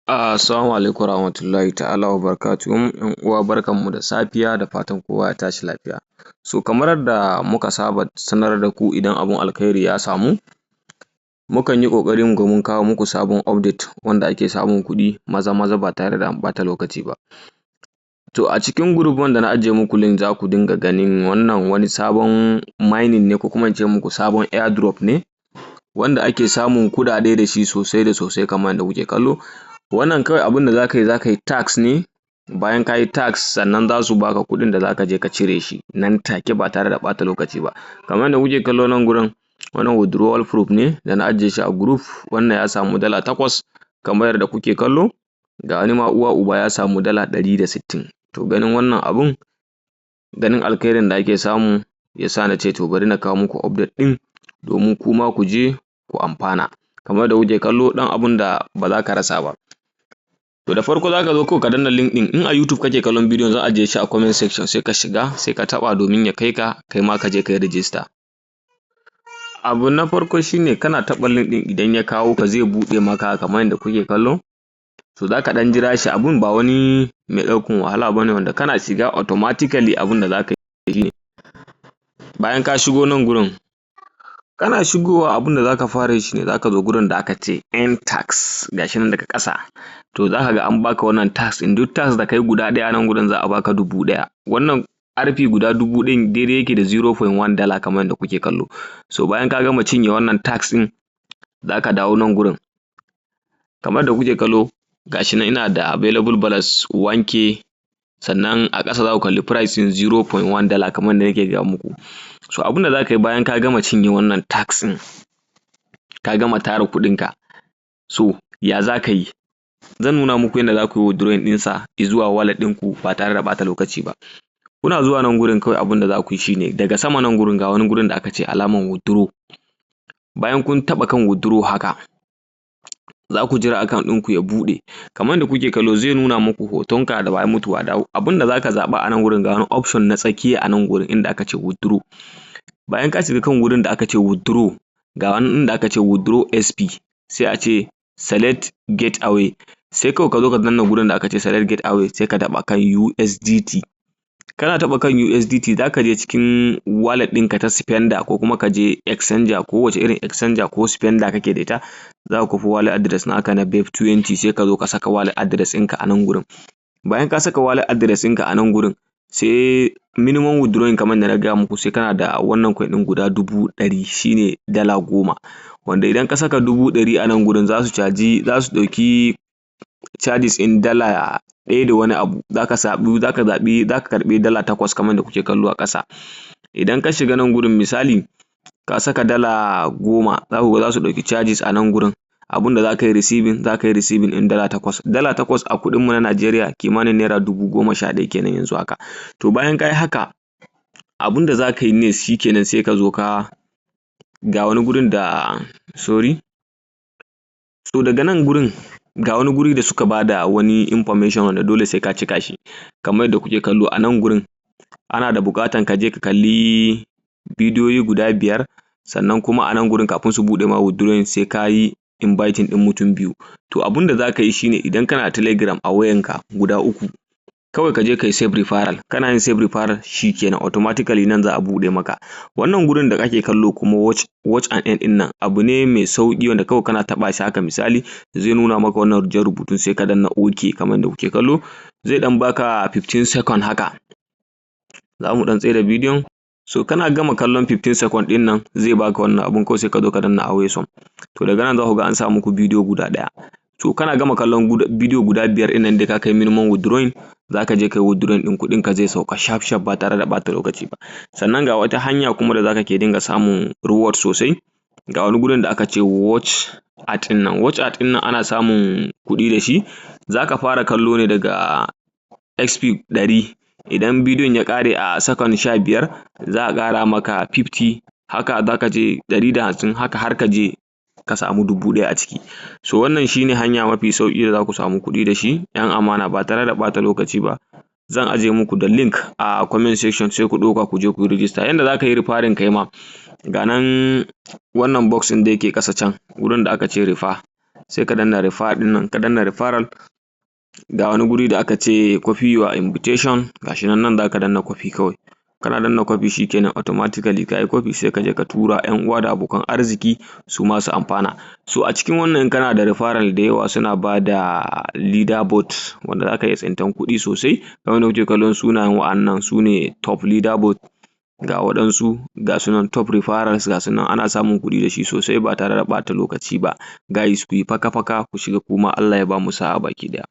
Assalamu alaikum warahmatullahi ta'ala wa barakatuhu. ‘Yan uwa, barkanmu da safiya, da fatan kowa ya tashi lafiya. So kamar yadda muka saba sanar da ku, idan abun alkhairi ya samu, mukan yi ƙoƙari mu ga mun kawo muku sabon update wanda ake samun kuɗi maza-maza ba tare da an ɓata lokaci ba. To, a cikin group wanda na ajiye muku link, za ku dinga ganin wannan wani sabon mining ne, ko kuma in ce muku sabon airdrop ne wanda ake samun kuɗaɗe da shi sosai da sosai. Kamar yadda kuke kallo, wannan kawai abin da za ka yi, za ka yi task ne. Bayan ka yi task, sannan za su baka kuɗin da za ka je ka cire shi nan take ba tare da ɓata lokaci ba. Kamar yadda kuke kallo nan gurin, wannan withdrawal proof ne da na ajiye shi a group. Wannan ya samu $8. Kamar yadda kuke kallo, ga wani ma, uwa uba, ya samu $160. To, ganin wannan abun, ganin alkhairin da ake samu, ya sa na ce to bari na kawo muku update ɗin domin kuma ku je ku amfana. Kamar yadda kuke kallo, ɗan abun da ba za ka rasa ba. To, da farko za ka zo kawai ka danna link ɗin. In a YouTube kake kallon bidiyon, zan ajiye shi a comment section, sai ka shiga, sai ka taɓa domin ya kai ka, kai ma ka je ka yi register. Abu na farko shine kana taɓa link ɗin, idan ya kawo ka, zai buɗe maka kamar yadda kuke kallo. To, za ka ɗan jira shi. Abun ba wani mai ɗaukan wahala ba ne, wanda kana shiga automatically abun da za ka yi shine, bayan ka shigo nan gurin, kana shigowa, abun da za ka fara yi shine za ka zo gurin da aka ce earn task, ga shi nan daga ƙasa. To, za ka ga an baka wannan task ɗin. Duk task da kai guda ɗaya a nan gurin, za a baka 1000. Wannan RP guda 1000 ɗin daidai yake da $0.1, kamar yadda kuke kallo. So bayan ka gama cinye wannan task ɗin, za ka dawo nan gurin. Kamar yadda kuke kallo, ga shi nan ina da available balance 1K. Sannan a ƙasa za ku kalli price ɗin $0.1, kamar yadda nake gaya muku. So abun da za ka yi bayan ka gama cinye wannan task ɗin, ka gama tara kuɗinka, so ya za ka yi? Zan nuna muku yadda za ku yi withdrawing ɗinsa zuwa wallet ɗinku ba tare da ɓata lokaci ba. Kuna zuwa nan gurin, kawai abin da za ku yi shine, daga sama nan gurin ga wani gurin da aka ce alaman withdraw. Bayan kun taɓa kan withdraw haka, za ku jira account ɗinku ya buɗe. Kamar yadda kuke kallo, zai nuna muku hotonka da bayan mutuwa. Da abin da za ka zaɓa a nan gurin, ga wani option na tsakiya a nan gurin inda aka ce withdraw. Bayan ka shiga kan wurin da aka ce withdraw, ga wani inda aka ce withdraw XP, sai a ce select gateway. Sai kawai ka zo ka danna gurin da aka ce select gateway, sai ka taɓa kan USDT. Kana taɓa kan USDT, za ka je cikin wallet ɗinka ta spender, ko kuma ka je exchanger, ko wace irin exchanger ko spender kake da ita, za ka kwafi wallet address naka na BEP20, sai ka zo ka saka wallet address ɗinka a nan gurin. Bayan ka saka wallet address ɗinka a nan gurin, sai minimum withdrawing, kamar yadda na gaya muku, sai kana da wannan coin ɗin guda 100,000, shine $10. Wanda idan ka saka 100,000 a nan gurin, za su caji, za su ɗauki charges ɗin $1 da wani abu. Za ka saɓi, za ka zaɓi, za ka karɓi $8, kamar yadda kuke kallo a ƙasa. Idan ka shiga nan gurin, misali ka saka $10, za ku ga za su ɗauki charges a nan gurin. Abun da za ka yi receiving, za ka yi receiving ɗin $8. $8 a kuɗin mu na Najeriya kimanin ₦11,000 kenan yanzu haka. To, bayan ka yi haka, abun da za ka yi next shi kenan, sai ka zo ka ga wani gurin da, sorry, so daga nan gurin ga wani guri da suka bada wani information wanda dole sai ka cika shi. Kamar yadda kuke kallo a nan gurin, ana da buƙatan ka je ka kalli bidiyoyi guda biyar. Sannan kuma a nan gurin, kafin su buɗe ma withdrawing, sai ka yi inviting ɗin mutum biyu. To, abun da za ka yi shine, idan kana da Telegram a wayanka guda uku, kawai ka je ka yi self referral. Kana yin self referral, shikenan, automatically nan za a buɗe maka wannan gurin da kake kallo. Kuma watch and earn ɗin nan abu ne mai sauƙi, wanda kawai kana taɓa shi haka, misali, zai nuna maka wannan jan rubutun, sai ka danna OK. Kamar yadda kuke kallo, zai ɗan baka 15 second haka. Za mu ɗan tsaida bidiyon. So kana gama kallon 15 second ɗin nan, zai baka wannan abun. Kawai sai ka zo ka danna awesome. To, daga nan za ku ga an sa muku bidiyo guda ɗaya. To, kana gama kallon bidiyo guda biyar ɗin nan dai, ka kai minimum withdrawing, za ka je ka yi withdrawing ɗin kuɗin ka, zai sauka sharp sharp ba tare da ɓata lokaci ba. Sannan ga wata hanya kuma da za ka ke dinga samun reward sosai. Ga wani gurin da aka ce watch ad ɗin nan. Watch ad ɗin nan ana samun kuɗi da shi. Za ka fara kallo ne daga XP 100. Idan bidiyon ya ƙare a second 15, za a ƙara maka 50. Haka za ka je 150, haka har ka je ka samu 1000 a ciki. So wannan shine hanya mafi sauƙi da za ku samu kuɗi da shi, ‘yan amana, ba tare da ɓata lokaci ba. Zan ajiye muku da link a comment section, sai ku ɗauka ku je ku yi register. Yanda za ka yi referring kai ma, ga nan wannan box ɗin da yake ƙasa can wurin da aka ce refer. Sai ka danna refer ɗin nan. Ka danna referral, ga wani guri da aka ce "Copy your invitation", gashi nan. Nan za ka danna copy kawai. Kana danna copy, shikenan, automatically ka yi copy. Sai ka je ka tura yan uwa da abokan arziki su ma su amfana. So a cikin wannan, kana da referral da yawa, suna ba da leaderboard wanda za ka iya tsintan kuɗi sosai. Kamar yadda kuke kallon sunayen wa'annan, su ne top leaderboard. Ga waɗansu, ga su nan top referrals, ga su nan. Ana samun kuɗi da shi sosai ba tare da ɓata lokaci ba. Guys, ku yi faka faka ku shiga kuma. Allah ya ba mu sa'a baki ɗaya.